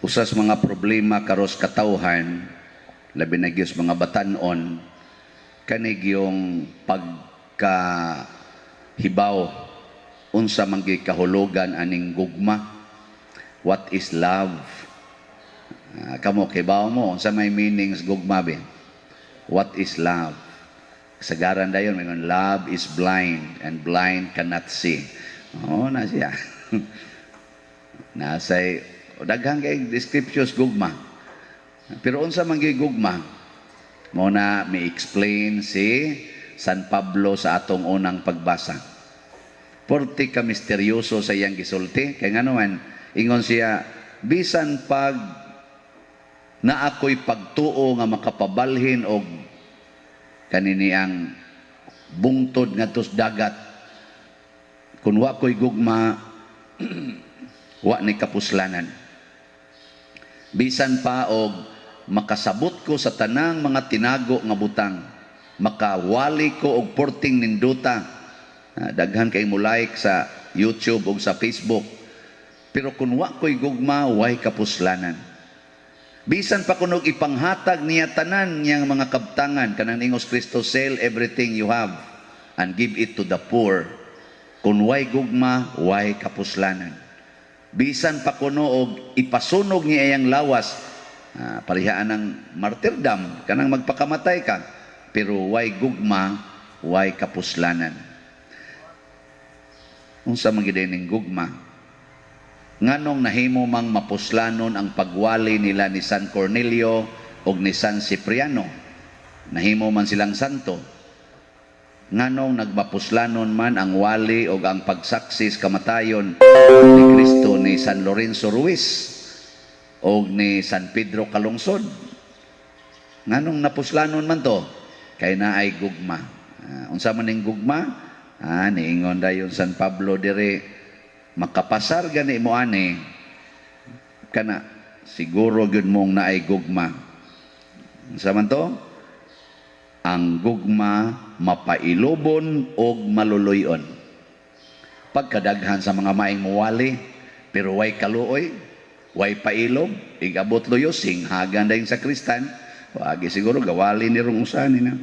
Usa sa mga problema karos katawhan, labi na gyud sa mga batan-on, kani gyung pagkahibaw unsa man gyud kahulugan aning gugma. What is love? Ah, kamo kibaw mo unsa may meanings gugma be? What is love? Kasagaran dayon may "Love is blind and blind cannot see." Oh, na siya. Nasay daghan kay descriptions gugma. Pero unsa man gyud gugma? Mao na mi explain si San Pablo sa atong unang pagbasa. Porte ka misteryoso sa iyang gisulti kay ngano man ingon siya, bisan pag naa ko'y pagtuo nga makapabalhin og kanini ang bungtod ngadto sa dagat, kun wa ko'y gugma, wa ni kapuslanan. Bisan pa og makasabot ko sa tanang mga tinago nga butang, makawali ko og porting nindota. Ah, daghan kay mo like sa YouTube ug sa Facebook, pero kun wa ko'y gugma, way kapuslanan. Bisan pa kunog ipanghatag niya tanan niyang mga kabtangan, kanang ingos Kristo, "Sell everything you have and give it to the poor," kun way gugma, way kapuslanan. Bisan pa kuno og ipasunog niya iyang lawas, parihaan ng martyrdom, kanang magpakamatay ka, pero way gugma, way kapuslanan. Unsa man gyud ning gugma? Nganong nahimo mang mapuslanon ang pagwali nila ni San Cornelio ug ni San Cipriano? Nahimo man silang santo. Nganong nagmapuslanon man ang wali o ang pagsaksi sa kamatayon ni Kristo ni San Lorenzo Ruiz o ni San Pedro Calungsod? Nganong napuslanon man to? Kay naay gugma. Unsa man ning gugma? Ah, niingon dayon San Pablo dire, makapasar gani mo ani kana, siguro gyud mong naay gugma. Unsa man to? Ang gugma mapailubon og maluluy-on. Pagkadaghan sa mga maing muwali, pero way kaluoy, way pailob, igabot luyo, singhagan dayon sa kristan. Wagi siguro gawali ni rong usani na.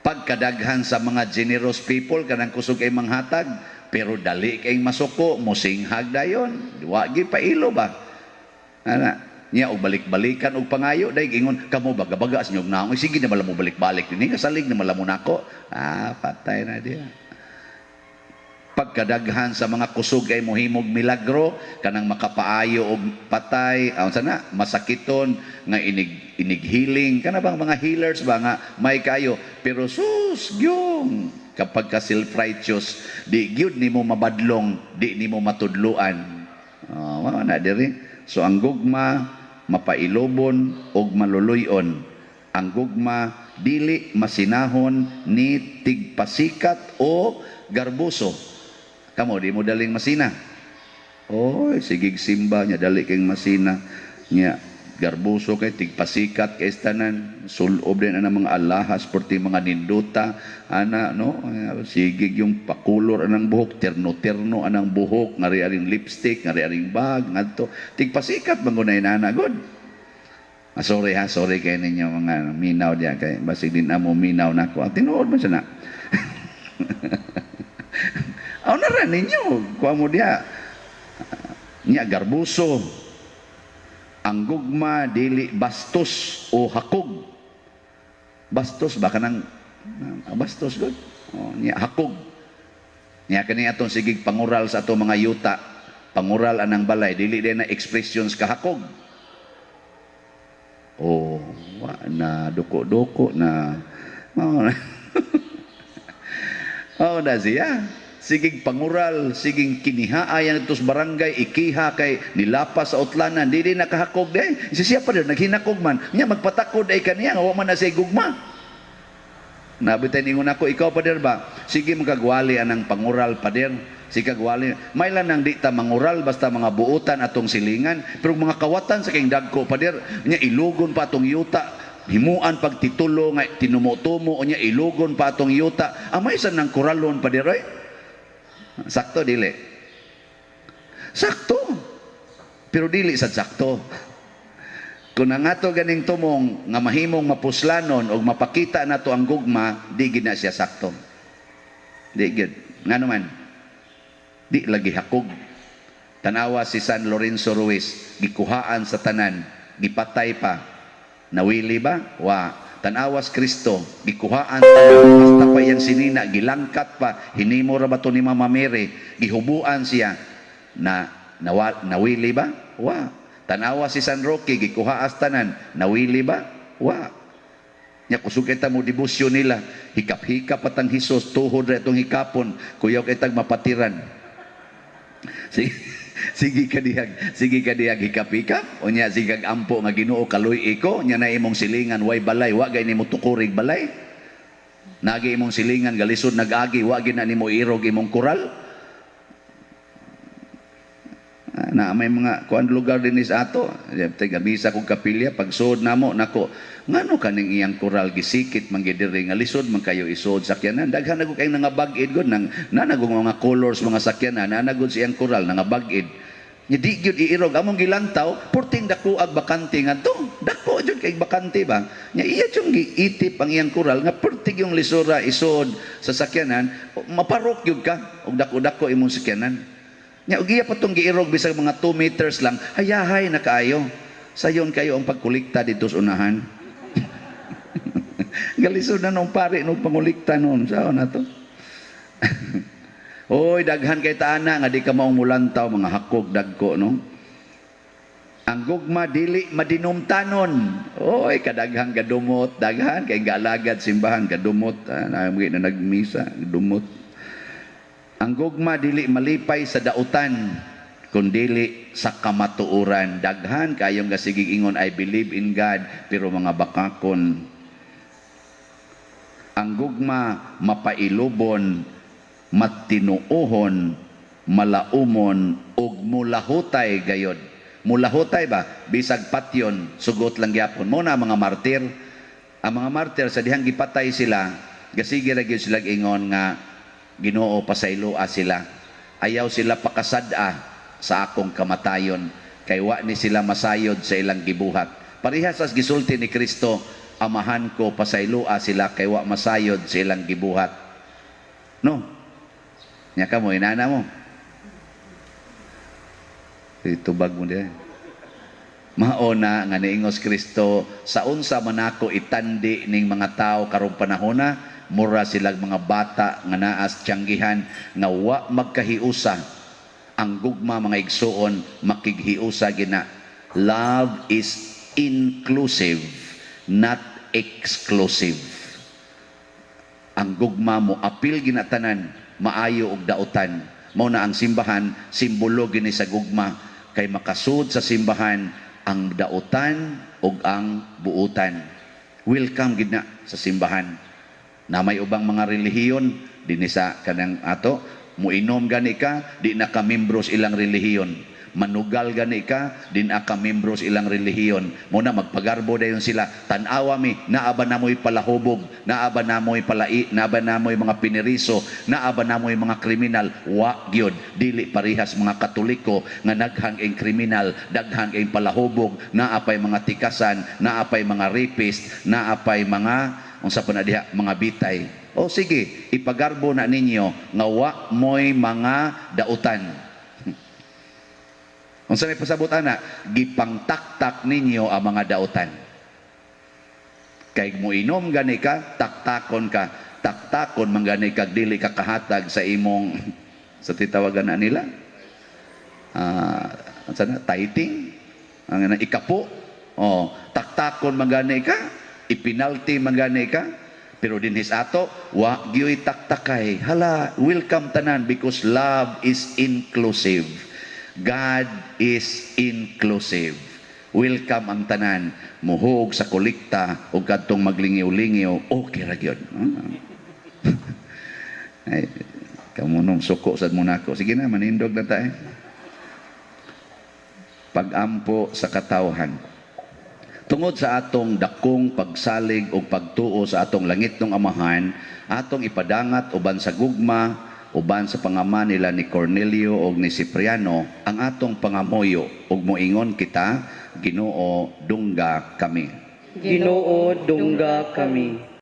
Pagkadaghan sa mga generous people, kanang kusog kay manghatag, pero dali kay masuko, mosinghag dayon, wagi pailo ba. Ana, niya og balik-balikan og pangayo dai ingon kamo baga-baga sa inyong naong, sige na mo balik-balik dinhi, kasalig na mo nako. Ah, patay na diya. Pagkadaghan sa mga kusog kay mohimog milagro, kanang makapaayo og patay, ah, unsa na masakiton nga inig inig healing, kana bang mga healers ba nga may kayo, pero sus gyung kapag ka self-righteous, di gyud nimo mabadlong, di nimo matudluan. Oh, mao na diri. So ang gugma mapailobon og maluluy-on. Ang gugma dili masinahon ni tigpasikat o garbuso. Kamo di mo daling masina. Oy, sigig simba niya dali kay masina niya, garbuso kay, tigpasikat kay tanan, sulob din ang mga alahas, porti mga nindota ana, no? Sigig yung pakulor anang buhok, terno-terno anang buhok, ngari aring lipstick, ngari aring bag ngadto, tigpasikat man gunay nana god. Ah, sorry ha, sorry kay ninyo mga minaw diya kay basig din amo minaw nako. Ah, tinuod man siya na. Aw na ra ninyo, kuha mo diya. Nya garbuso. Ang gugma dili bastos o hakog. Bastos ba kanang bastos god? Oh, nya hakog. Nya kani atong sigig pangural sa atong mga yuta. Pangural anang balay dili din na expressions kahakog. Oh, wa na duko-duko na. Mao na. Oh, na siya. Sigig pangural, sigig kinihaa yan ito sa barangay, ikiha kay nilapas sa utlanan, di di nakahakog di. Siya pa din, naghinakog man. Nya magpatakod ay kaniya, nga wa man na siya gugma. Nabitay ningon ako, ikaw pader ba? Sige magkagwali anang pangural, pader. Sige kagwali. May lang nang di ta mangural basta mga buutan atong silingan. Pero mga kawatan sa kayong dagko, pader, nya ilugon pa atong yuta. Himuan pag titulo nga tinumo-tumo nya ilugon pa atong yuta. Amay sa nang kuralon, pader oy. Sakto dili. Sakto. Pero dili sad sakto. Kung ang ato ganing tumong nga mahimong mapuslanon o mapakita nato ang gugma, di gid na siya sakto. Di gid. Ngano man? Di lagi hakog. Tanawa si San Lorenzo Ruiz, gikuhaan sa tanan, gipatay pa. Nawili ba? Wa. Tanawas Kristo, gikuhaan tanan, hasta pa iyang sinina, gilangkat pa, hinimo ra ba to ni Mama Mary, gihubuan siya. Na, nawa, nawili ba? Wa. Tanawa si San Roque, gikuhaas tanan, nawili ba? Wa. Nya kusog kita mo debosyon nila, hikap-hikap patang Hesus, tuhod ra itong hikapon, kuyaw kitag mapatiran. Sige, sige ka dihag hikap-hikap, unya sige kag ampo nga Ginoo kaluy ko, nya na imong silingan way balay, wa gay nimo tukurig balay. Nagi imong silingan galisod nag-agi, wa gyud na nimo irog imong koral. Ah, na may mga kuan lugar din sa ato. Tiga misa kog kapilya pagsuod namo nako. Ngano kaning iyang koral gisikit man gyud diri nga lisod man kayo isuod sakyanan. Daghan na gud kay nangabag-id gud nang nanagong mga colors mga sakyanan, nanagod sa iyang koral nangabag-id. Nya di gyud iirog among gilantaw, purting dako ag bakante ngadto. Dako jud kay bakante ba. Nya iya jud giitip ang iyang koral nga pertig yung lisura isuod sa sakyanan, maparok gyud ka og dako-dako imong sakyanan. Nya og iya pa tong giirog bisag mga 2 meters lang, hayahay na kaayo. Sayon kayo ang pagkulikta dito sa unahan. Galisod na nung pare nung pangulikta noon. Sao na to? Oy, daghan kay taana nga di ka maong mulantaw mga hakog dagko, no? Ang gugma dili madinumtanon. Oy, kadaghang gadumot, daghan kay gaalagad simbahan gadumot, ah, na na nagmisa, dumot. Ang gugma dili malipay sa dautan, kundili sa kamatuoran. Daghan kayong gasigig ingon, "I believe in God," pero mga bakakon. Ang gugma mapailubon, matinuohon, malaumon, ug mulahutay gayod. Mulahutay ba? Bisag patyon, sugot lang gyapon. Mo na mga martir. Ang mga martir sa dihang gipatay sila, gasige ra gyud sila ingon nga, "Ginoo, pasayloa sila. Ayaw sila pakasad-a sa akong kamatayon kay wa ni sila masayod sa ilang gibuhat." Parehas sa gisulti ni Kristo, "Amahan ko, pasayloa sila kay wa masayod sa ilang gibuhat." No? Nya ka mo, inana mo. Itubag mo diya. Maona nga niingos Kristo sa unsa man ako itandi ning mga tao karong panahona, mura silag mga bata nga naas tiyanggihan nga wa magkahiusa. Ang gugma, mga igsuon, makighiusa gina. Love is inclusive, not exclusive. Ang gugma mo apil ginatanan, maayo ug dautan. Mao na ang simbahan simbolo gini sa gugma kay makasud sa simbahan ang dautan ug ang buutan. Welcome gid na sa simbahan. Na may ubang mga relihiyon dinhi sa kanang ato, muinom gani ka, di na ka membro sa ilang relihiyon. Manugal gani ka, di na ka membro sa ilang relihiyon. Mo na magpagarbo dayon sila, "Tan-awa mi, naa ba namoy palahubog, naa ba namoy palai, naa ba namoy mga piniriso, naa ba namoy mga kriminal?" Wa gyud. Dili parehas mga Katoliko nga daghang ing kriminal, daghang ing palahubog, naa pay mga tikasan, naa pay mga rapist, naa pay mga unsa pa na diha, mga bitay. O sige, ipagarbo na ninyo nga wa moy mga dautan. Unsa may pasabot ana? Gipangtaktak ninyo ang mga dautan. Kay moinom gani ka, taktakon ka. Taktakon man gani ka, dili ka kahatag sa imong sa titawagan na nila. Ah, unsa na? Tithing? Ang na ikapo. Oh, taktakon man gani ka, ipinalty man gani ka. Pero dinhis ato, wa gyoy taktakay. Hala, welcome tanan because love is inclusive. God is inclusive. Welcome ang tanan. Muhog sa kolekta o kadtong maglingiw-lingiw, okay ra gyud. Ah. Ay, kamunong suko sad mo nako. Sige na, manindog na tayo. Pag-ampo sa katawhan. Tungod sa atong dakong pagsalig o pagtuo sa atong langitnong Amahan, atong ipadangat uban sa gugma Uban sa pangama nila ni Cornelio og ni Cipriano ang atong pangamuyo ug moingon kita, Ginoo, dungga kami. Ginoo, dungga kami.